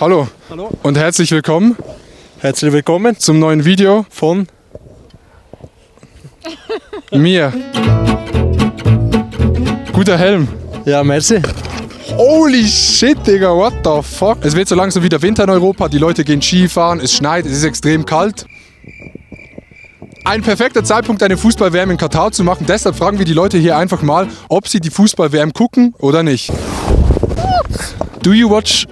Hallo. Hallo. Und herzlich willkommen. Herzlich willkommen zum neuen Video von mir. Guter Helm. Ja, merci. Holy shit, Digga, what the fuck? Es wird so langsam wieder Winter in Europa, die Leute gehen Skifahren, es schneit, es ist extrem kalt. Ein perfekter Zeitpunkt, eine Fußball-WM in Katar zu machen. Deshalb fragen wir die Leute hier einfach mal, ob sie die Fußball-WM gucken oder nicht. Do you watch...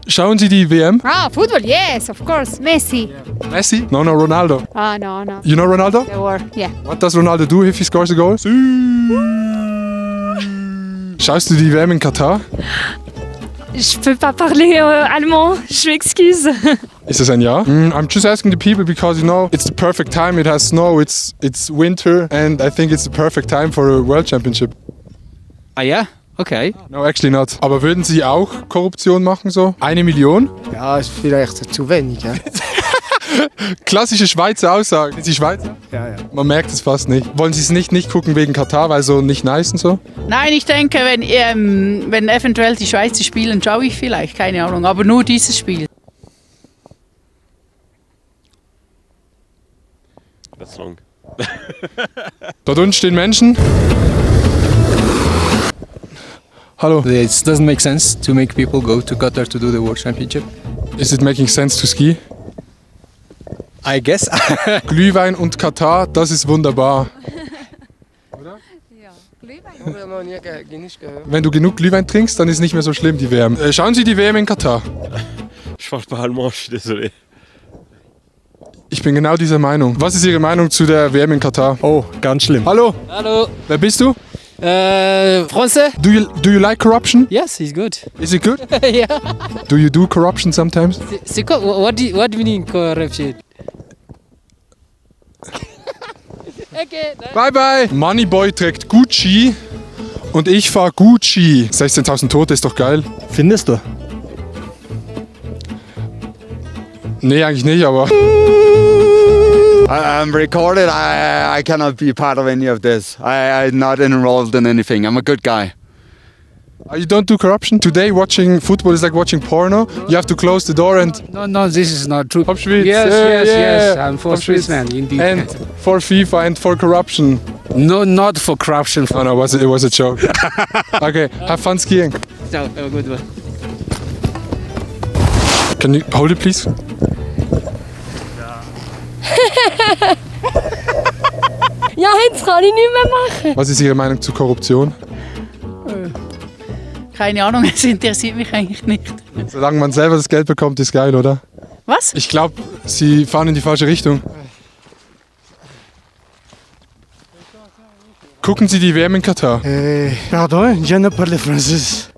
Schauen Sie die WM? Ah, football, yes, of course. Messi. Messi? No, Ronaldo. Ah, no, no. You know Ronaldo? Yeah. What does Ronaldo do if he scores a goal? Schaust du die WM in Katar? Je peux pas parler allemand, je m'excuse. Ist das ein Ja? I'm just asking the people because, you know, it's the perfect time. It has snow, it's winter, and I think it's the perfect time for a World Championship. Ah ja? Okay. No, actually not. Aber würden Sie auch Korruption machen so? 1 Million? Ja, ist vielleicht zu wenig. Ja. Klassische Schweizer Aussage. Sind Sie Schweizer? Ja, ja. Man merkt es fast nicht. Wollen Sie es nicht gucken wegen Katar, weil so nicht nice und so? Nein, ich denke, wenn eventuell die Schweizer spielen, schaue ich vielleicht, keine Ahnung. Aber nur dieses Spiel. That's long. Dort unten stehen Menschen. Hallo. It doesn't make sense to make people go to Qatar to do the World Championship. Is it making sense to ski? I guess. Glühwein und Katar, das ist wunderbar. Ja, Glühwein. Ich habe noch nicht gehört. Wenn du genug Glühwein trinkst, dann ist nicht mehr so schlimm die WM. Schauen Sie die WM in Katar. Je parle pas allemand, je suis désolé. Ich bin genau dieser Meinung. Was ist Ihre Meinung zu der WM in Katar? Oh, ganz schlimm. Hallo. Hello. Wer bist du? Français? Do you like corruption? Yes, he's good. Is it good? Yeah. Do you do corruption sometimes? C'est quoi? What do you mean corruption? Okay. Bye bye. Moneyboy trägt Gucci und ich fahr Gucci. 16.000 Tote ist doch geil. Findest du? Nee, eigentlich nicht, aber... I'm recorded. I cannot be part of any of this. I'm not enrolled in anything. I'm a good guy. You don't do corruption? Today watching football is like watching porno. You have to close the door and... No, this is not true. Hopschwitz. Yes. I'm for Switzerland, indeed. And for FIFA and for corruption. No, not for corruption. Oh no, it was a joke. Okay, have fun skiing. So, have a good one. Can you hold it please? Ja, jetzt kann ich nicht mehr machen. Was ist Ihre Meinung zu Korruption? Keine Ahnung, es interessiert mich eigentlich nicht. Solange man selber das Geld bekommt, ist geil, oder? Was? Ich glaube, Sie fahren in die falsche Richtung. Gucken Sie die WM in Katar? Pardon, je ne parle français.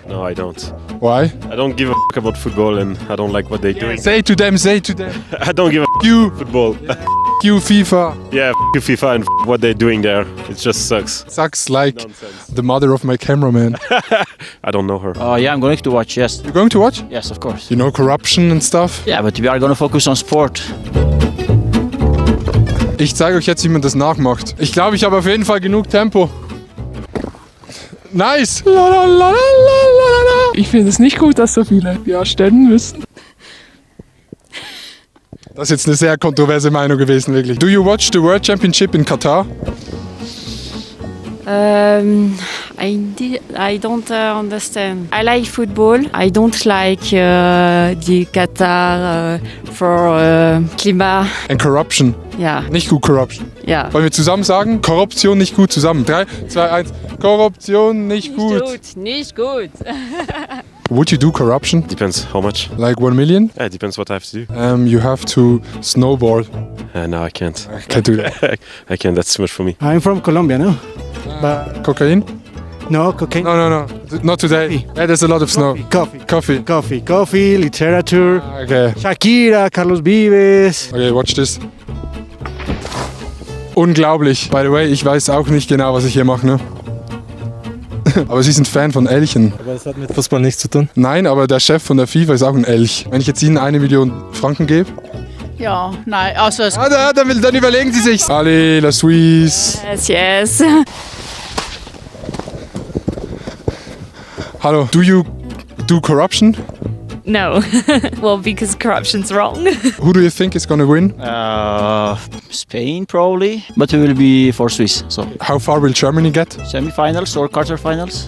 No, I don't. Why? I don't give a fuck about football and I don't like what they're doing. Say to them. I don't give a You, football. you FIFA. Yeah, you FIFA and what they're doing there. It just sucks. Sucks like Nonsense. the mother of my cameraman. I don't know her. Oh yeah, I'm going to watch, yes. You're going to watch? Yes, of course. You know corruption and stuff? Yeah, but we are going to focus on sport. Ich zeige euch jetzt, wie man das nachmacht. Ich glaube, ich habe auf jeden Fall genug Tempo. Nice! Ich finde es nicht gut, dass so viele ja stellen müssen. Das ist jetzt eine sehr kontroverse Meinung gewesen, wirklich. Do you watch the World Championship in Katar? I don't understand. I like football. I don't like the Qatar for Klima. And corruption. Ja. Nicht gut Corruption. Ja. Wollen wir zusammen sagen? Korruption nicht gut zusammen. 3, 2, 1. Korruption nicht gut. Nicht gut. Would you do corruption? Depends how much. Like 1 million? Yeah, it depends what I have to do. You have to snowboard. No, I can't. I can't do that. I can't, that's too much for me. I'm from Colombia, no? But Cocaine? no, cocaine. No. Not today. Yeah, there's a lot of snow. Coffee, literature. Okay. Shakira, Carlos Vives. Okay, watch this. Unglaublich. By the way, ich weiß auch nicht genau, was ich hier mache, ne? Aber Sie sind Fan von Elchen. Aber das hat mit Fußball nichts zu tun. Nein, aber der Chef von der FIFA ist auch ein Elch. Wenn ich jetzt Ihnen 1 Million Franken gebe? Ja, nein, also es dann überlegen Sie sich's. Allez, la Suisse. Yes. Hallo, do you do corruption? No. Well, because corruption's wrong. Who do you think is going to win? Spain probably, but we will be for Swiss. So How far will Germany get? semi-finals or quarterfinals.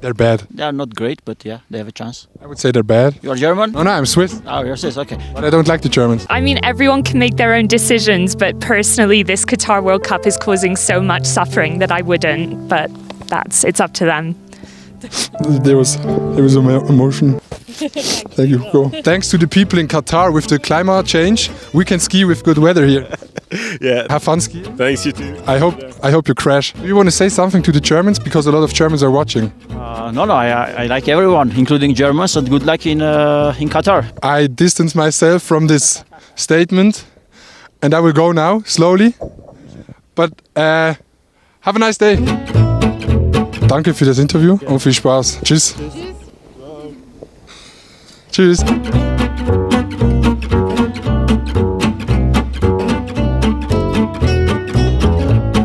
They're bad. They are not great, but yeah, they have a chance. I would say they're bad. You are German? No, I'm Swiss, Oh, you're Swiss. Okay. but I don't like the Germans. I mean, everyone can make their own decisions, but personally, this Qatar World Cup is causing so much suffering that I wouldn't, but it's up to them. There was emotion. Thank you. Go. Thanks to the people in Qatar with the climate change, we can ski with good weather here. Yeah. Have fun skiing. Thanks, you too. I hope you crash. Do you want to say something to the Germans, because a lot of Germans are watching? No, I like everyone, including Germans, and good luck in Qatar. I distance myself from this statement, and I will go now slowly. But have a nice day. Danke für das Interview und viel Spaß. Tschüss. Tschüss.